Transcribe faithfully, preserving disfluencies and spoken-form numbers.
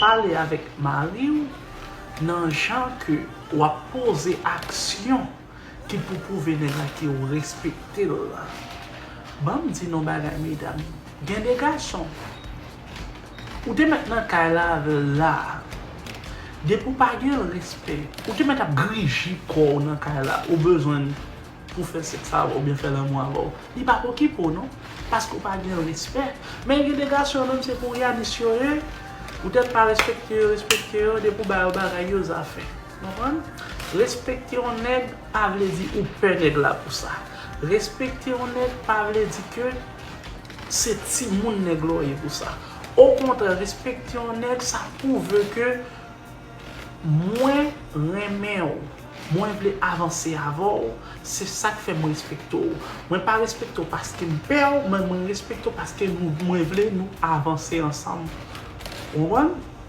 Pale avèk mari w nan jan ke w ap poze aksyon ki pou pwouve nèg la ke w respekte l la. Ban m di nou bagay, medam. Gen de gason, ou te mèt nan kay la avè l la. Depi w pa gen l respè, ou te mèt ap griji kò w nan kay la, ou bezwen l pou fè sèks avè w oubyen fè lanmou avè w. Li p ap okipe w non, paske w pa gen respè. Men gen de gason yo menm se pou yanis yo ye, ou tèt pa respekte yo, respekte yo, depi w ba yo bagay yo zafè. Konprann? Respekte yon nèg pa vle di ou pè nèg la pou sa. Respekte yon nèg pa vle di ke se timoun nèg la w ye pou sa. Okontrè, respekte yon nèg, sa pwouve ke mwen renmen w. Mwen vle avanse avè w. Se sa k fè mwen respekte w. Mwen pa respekte w paske m pè w, men mwen respekte w paske nou, mwen vle nou avanse ansanm. Ou konprann?